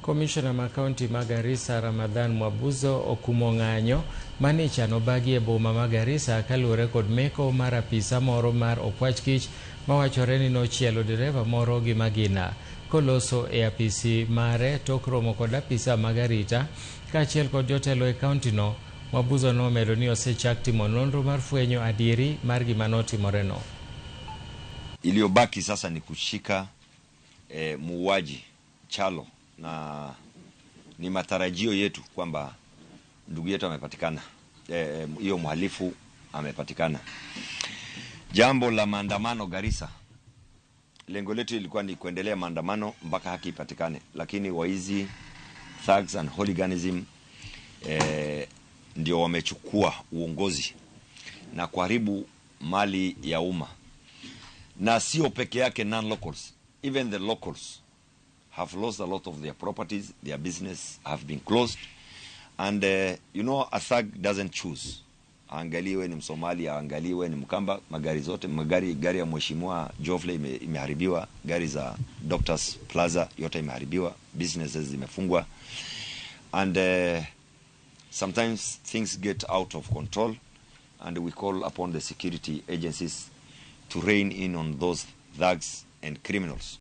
Komishona ma kaunti ma Garissa Ramadhan Mwabuzo okumo ng'anyo mane ichano bagi e boma ma Garissa kaluwore kod meko mar apisa moro mar okwach kich mawachore ni nochielo dereva moro gi magina. Koloso e apisi mare tok romo kod apisa mag arita kaachiel kod jotelo e kaunti no, Mwabuzo nomedo ni osechak timo nonro mar fwenyo adieri mar gima notimoreno. Iliyobaki sasa ni kushika muuaji Chalo, na ni matarajio yetu kwamba ndugu yetu amepatikana, hiyo mhalifu amepatikana. Jambo la maandamano Garissa, lengo letu ilikuwa ni kuendelea maandamano mpaka haki ipatikane, lakini waizi, thugs and hooliganism ndio wamechukua uongozi na kuharibu mali ya umma, na sio peke yake non locals, even the locals have lost a lot of their properties, their business have been closed. And a thug doesn't choose. Angaliwe ni Msomali, angaliwe ni Mkamba, magari zote, magari, gari ya Mheshimiwa Jofle imeharibiwa, gari za Doctors Plaza yote imeharibiwa, businesses zimefungwa. And sometimes things get out of control, and we call upon the security agencies to rein in on those thugs and criminals.